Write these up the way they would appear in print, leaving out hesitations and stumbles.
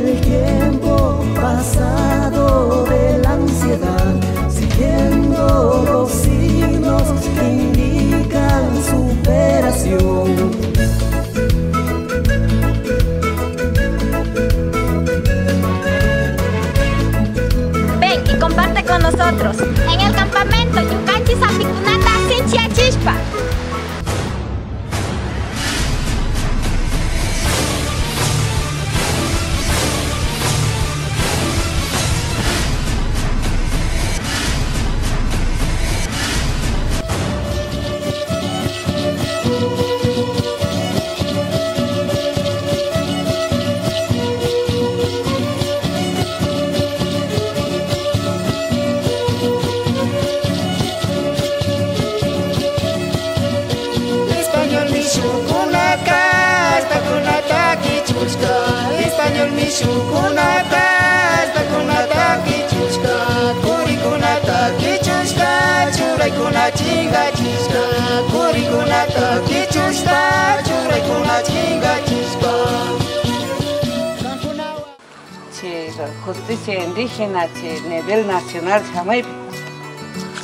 El tiempo pasado de la ansiedad, siguiendo los signos que indican superación. Ven y comparte con nosotros en el campamento Ñukanchik Sampikunata Sinchiyachishpa. Español mishukunata, allpakunata qichushka, qurikunata qichushka, churaykuna chingachishka, qurikunata qichushpa, churaykuna chingachishpa. Che, justicia indígena, che, nivel nacional, shamaypi.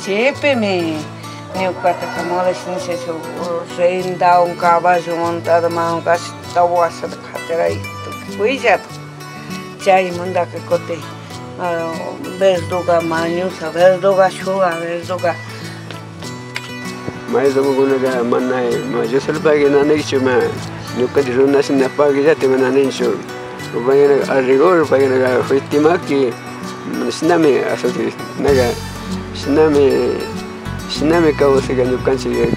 Chepemi ñuqata kamulish nisha renda un caballo montado man casi tawasa qatiray huillata. Chaymantaka kutin verduga mañusa, verduga shuga, verduga. Mayllumukunaqa mana Dioslapaqui nanaychu ma ñukanchik runashina paquillata mana ninchu. Paykunaqa a rigor paykunaqa fuertemaki shinami naga shinami shinami kawsayka ñukanchik.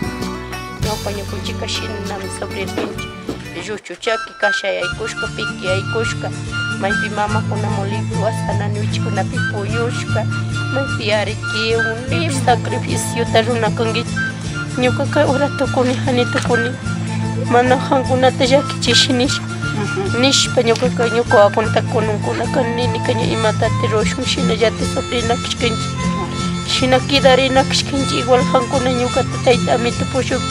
Ñawpa ñukunchikka shinami sufrirkanchik. Lluchu chaki kashayaykushka, pikiyaykushka, maypi mamakuna molikuwasqa wichikunapi puñushka, maypi arikiwan sacrificiota runakankichik. Ñuqaqa ura tukuni, hani tukuni, mana qankunata llakichishi nishpa, nishpa ñuqaqa ñuqa wawakunata kununkunaka nini ña imatati rurashun shinallata sufrina kashkanchik, shina quidarina kashkanchik igual qankuna ñuqata tayta amito pushuk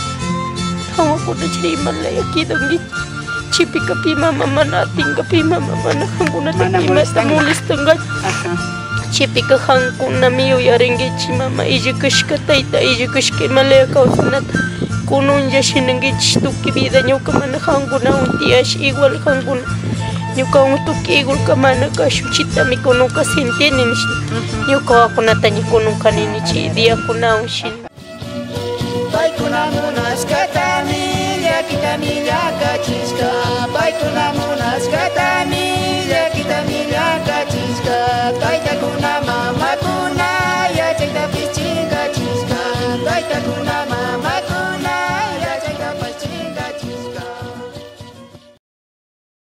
wawakuna chay imalaya quidankichik. Chipika pi mama mana atinka, pi mama mana qankunata imata molestankachu. Chipika qankunami yuyarinkichik mama illikashka, tayta illikashka imalaya kawsanata kununlla shinankichik tukuy vida ñuka mana qankunawan tiyash igual qankuna ñukawan tukuy igualka mana kashun chitami kununka sintini nishpa ñuka wawakunata ña kununka nini chay diakunawan shina. Paykuna munashkatami llakitami llakachishka, paykuna